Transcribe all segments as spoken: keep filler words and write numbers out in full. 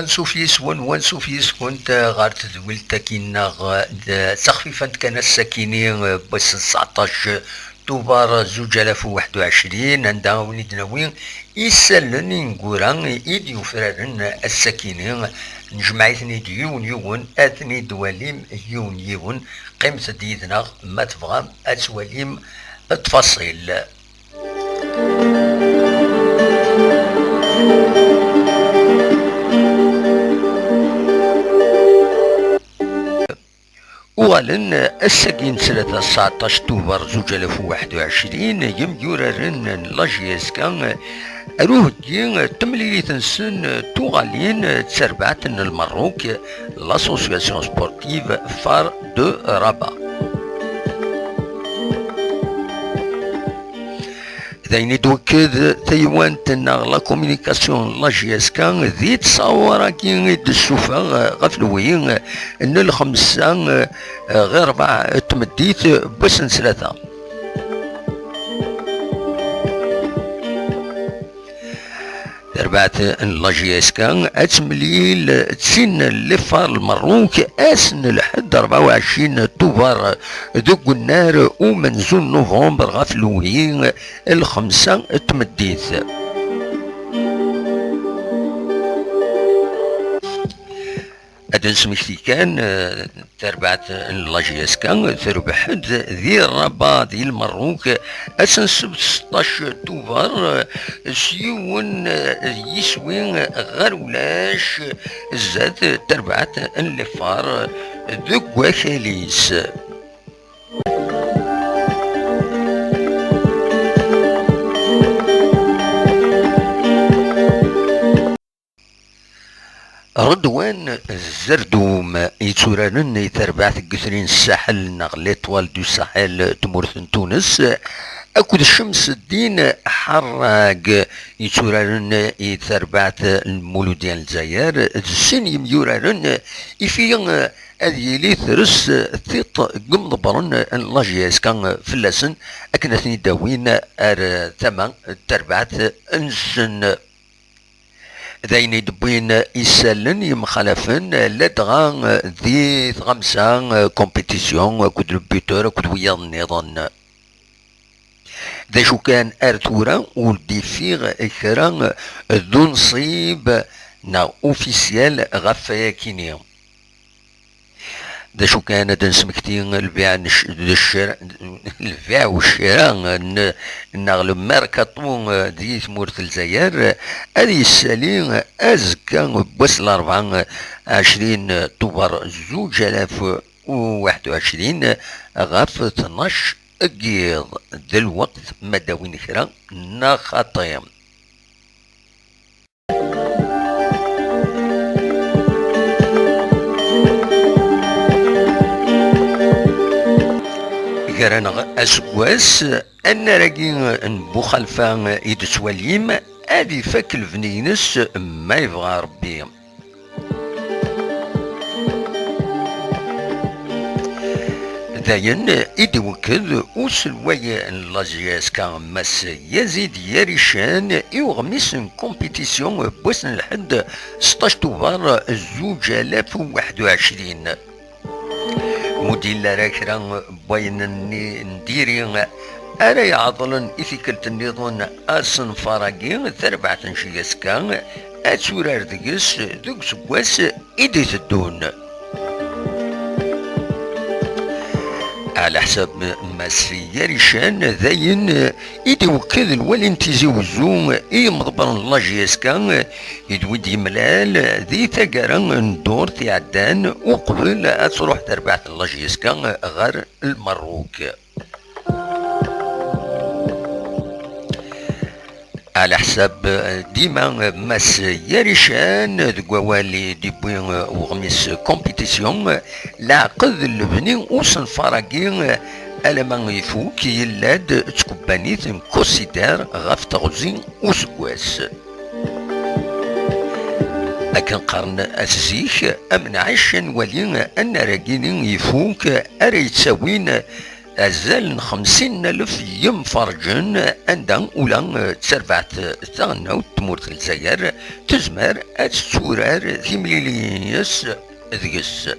Ansuf yis-wen, wansuf yis-kent ɣer tedwilt-agi-nneɣ d taxfifant kan ass-akini n wass n tseɛṭac Tubeṛ zuǧ alaf u waḥed u ɛecrin, anda i wen-id-nawi isallen ineggura i d-yufraren ass-akini. Nejmeɛ-iten-id yiwen yiwen, ad ten-id-twalim yiwen yiwen. Qqimet-d yid-neɣ ma tebɣam ad twalim ttfaṣil. Uɣalen ass-agi n ttlata, tseɛṭac Tubeṛ zuǧ alaf u waḥed u ɛecrin, yemyuraren n la J S K ar uheggi n temlilit-nsen tuɣalin d terbaɛt n Lmerruk, l'Association Sportive Phare de Rabat. D ayen i d-twekked taywant neɣ la communication n la J S K di ttṣawar-agi i d-tessufeɣ ɣef lwi n lxemsa ɣir rebɛa n tmeddit n wass n ttlata. Tarbaɛt n la J S K ad temlil d tin n Lefar Lmerruk ass n lḥedd rebɛa u ɛecrin Tubeṛ deg unnar umenzu n Nuvember ɣef lwi n lxemsa n tmeddit. Ad d-nesmekti kan, eh, tarbaɛt n la J S K terbeḥ-d di Rabat di Lmerruk ass n ssebt seṭṭac Tubeṛ, eh, s yiwen, eh, yiswi ɣer ulac, zdat terbaɛt n Lefar deg wakal-is. Redwan Zerdum yetturaren i terbaɛt n Yitri n Ssaḥel neɣ L'Étoile du Sahel n tmurt n Tunes, akked Cemseddin Ḥarrag yetturaren i terbaɛt n Lmuludya n Lezzayer, d sin yemyuraren ifi ad yili tres tiṭ n yimḍebbren n la J S K fell-asen akken ad ten-id-awin ar tama n terbaɛt-nsen. D ayen i d-wwin isallen yemxalafen, ladɣa di tɣamsa, compétition, akked le buteur, akked wiyaḍ nniḍen. D acu kan, ar tura ur d-iffiɣ kra d unṣib neɣ officiel ɣef wayakini. D acu kan, ad d-nesmekti lbiɛ n c-, d cc-, lbiɛ u ccra n-, neɣ le mercato di tmurt n Lezzayer, ad yessali azekka n wass n larebɛa ɛecrin Tubeṛ zuǧ alaf u waḥed u ɛecrin ɣef tnac n yiḍ, d lweqt ma d-awin kra neɣ xaṭi. Gar-aneɣ aseggas, annar-agi n Buxalfa i d-tettwalim ad ifak lebni-ines ma yebɣa Rebbi. Dayen i d-iwekked uselway n la J S K, Mass Yazid Yarican, i uɣmis n compétition n wass n lḥedd seṭṭac Tubeṛ zuǧ alaf u waḥed u ɛecrin. Ur d-yelli ara kra n wayen-nni n diri ara iɛeḍlen i tikkelt nniḍen asenfar-agi, tarbaɛt n J S K ad turar deg-s deg useggas i d-iteddun. Ɛla ḥsab Mass Yarican, dayen i d-iwekked lwali n Tizi Wezzu i yimḍebbren n la J S K, i d wi d-yemlal di taggara n ddurt iɛeddan uqbel ad truḥ terbaɛt n la J S K ɣer Lmerruk. Ɛla ḥsab, eh, dima, eh, Mass Yarican, deg wawal i d-iwwi, eh, uɣmis compétition, eh, leɛqed lebni usenfar-agi, eh, alama ifuk, yella-d d tkebbanit n Consider ɣef teɣzi useggas. Akken qqaren at zik, am nɛic ad nwali annar-agi-ni ifuk, ara yettawin Azal n xemsin n alef n yimferǧen, anda ula d tarbaɛt taɣelnawt n tmurt n Lezzayer tezmer ad tetturar timliliyin-is deg-s.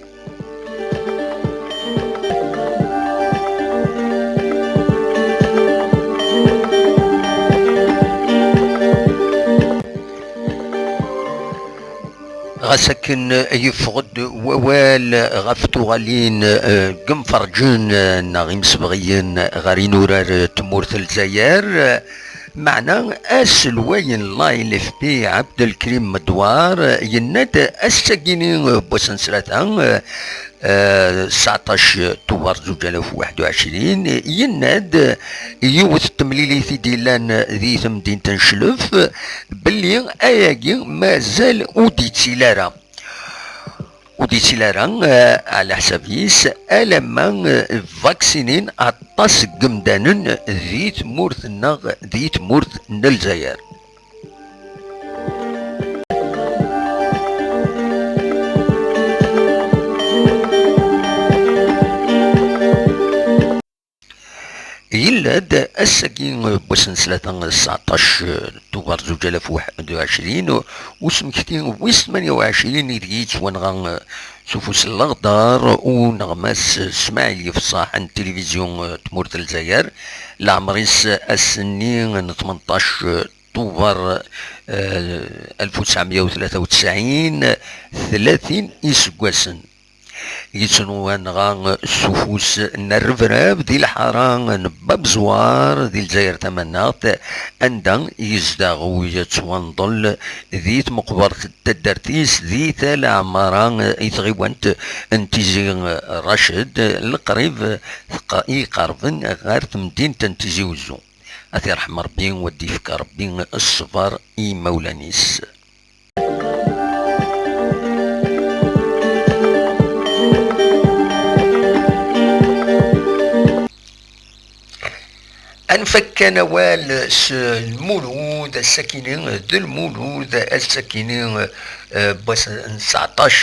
Ɣas akken yeffeɣ-d wawal ɣef tuɣalin, eh, n yimferǧen, eh, neɣ imsebɣiyen ɣer yinurar n tmurt n Lezzayer, eh, meɛna aselway n la L F P, Abdelkrim Medouar, eh, yenna-d ass-agi-ni, eh, n wass n srata, eh, eh, tseɛṭac Tubeṛ zuǧ alaf u waḥed u ɛecrin, yenna-d yiwet n temlilit i d-yellan di temdint n Cclef belli ayagi mazal ur d-yettili ara. Ur d-yettili ara, eh, ɛla ḥsab-is, alamma, eh, vaksinin aṭas n yemdanen di tmurt-nneɣ, di tmurt n Lezzayer. Yella-d ass-agi n wass n tlata, tseɛṭac Tubeṛ zuǧ alaf u waḥed u ɛecrin, usmekti wis tmanya u ɛecrin ideg yettwanɣa s ufus n leɣder uneɣmas Smaɛil Yefṣaḥ n tilivizyu n tmurt n Lezzayer, leɛmer-is ass-nni n tmenṭac Tubeṛ, eh, alef u tesɛemya u tlata u tesɛin, tlatin iseggasen. Yettwanɣa s ufus n rrebrab di lḥara n Bab Zwar di Lezzayer Tamaneɣt, anda yezdeɣ u yettwanḍel di tmeqbert n taddart-is di Tal Ɛmara, i tɣiwant n Tizi Raced, leqrib tq-, iqerben ɣer temdint n Tizi Uzzu. Ad t-iṛḥem Ṛebbi, u ad d-ifk Ṛebbi ṣṣber i yimawlan-is. Ad nfak kan awal s Lmulud, ass-akini d Lmulud, ass-akini, eh, n wass n tseɛṭac,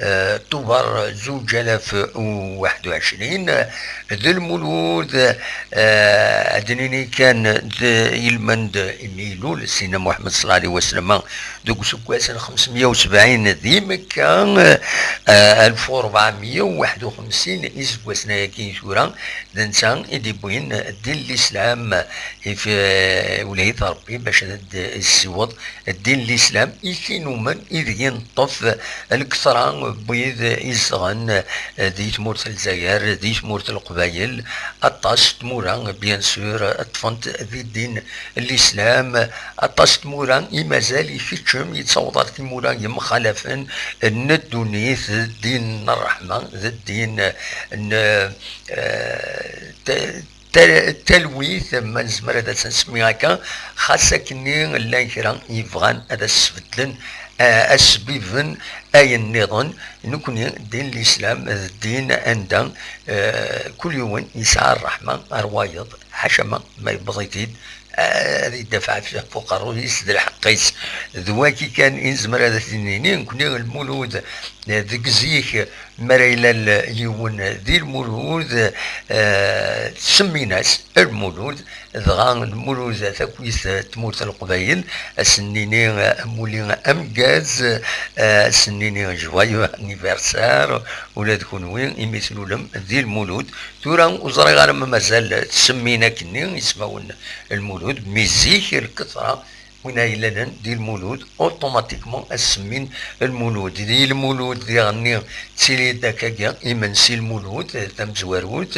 eh, Tubeṛ zuǧ alaf u waḥed u ɛecrin, d Lmulud, eh, ad d-nini kan d ilmend imi ilul Sidna Muḥemmed ṣalla Llahu ɛalayhi wa sallam deg useggas n xemsemya u sebɛin di Mekka, eh, alef u ṛebɛemya u waḥed u xemsin iseggasen ayagi i tura, d netta i d-iwwin ddin n Lislam, if-, eh, ula d Ṛebbi bac ad d-issiweḍ ddin n Lislam i tin umen, ideg ineṭṭef lketra n wid izedɣen, eh, di tmurt n Lezzayer, di tmurt n Leqbayel. Aṭas n tmura, bien sûr, ṭṭfent di ddin n Lislam. Aṭas n tmura i mazal ikeččem, yettaweḍ ar timura yemxalafen n ddunit, d ddin n ṛṛeḥma, d ddin n, eh, ta-, ta-, talwit, ma nezmer ad as-nsemmi akka, xas akkenni llan kra yebɣan ad as-sbedlen, eh, ad sbiben ayen nniḍen. Nekni, ddin n Lislam d ddin anda, eh, kul yiwen yesɛa ṛṛeḥma ar wayeḍ, ḥaca ma, ma yewweḍ-it-id, ad idafeɛ f-, f uqerruy-is d lḥeqq-is. D waki kan i nezmer ad t-nini, nekni Lmulud, eh, deg zik, mi ara ilal yiwen di Lmulud, eh, ttsemmin-as Lmulud, dɣa Lmulud takwit tmurt n Leqbayel, ad sen-nini, eh, amulli ameggaz, eh, ad sen-nini joyeux anniversaire, ula d kunwi imi tlulem di Lmulud. Tura ur ẓriɣ ara ma mazal ttsemmin akkenni ismawen Lmulud, mi zik lketra win ay ilalen di Lmulud, automatiquement ad semmin Lmulud. Di Lmulud diɣenni ttili-d akkagi imensi Lmulud, tamezwarut,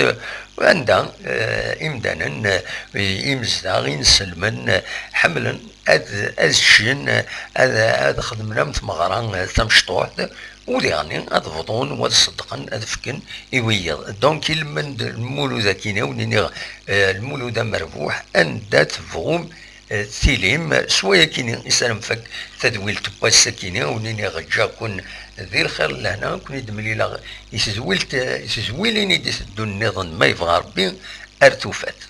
anda, eh, imdanen, eh, imezdaɣ, inselmen, eh, ḥemmlen ad, ad ččen, eh, ad, ad xedmen am tmeɣra, eh, tamecṭuḥt, u diɣenni ad bḍun, u ad ṣeddqen, ad fken i wiyiḍ. Donc, ilmend Lmulud akkin, a wen-iniɣ, eh, Lmulud amerbuḥ, anda tebɣum eh, tilim, s wayakini i s ara nfak tadwilt n wass-akini, ur nini ɣ-ǧǧa-ken di lxir n lehna, ur ken-id-mlileɣ i tedwilt, i tedwilin i d-iteddun nniḍen, ma yebɣa Rebbi, ar tufat.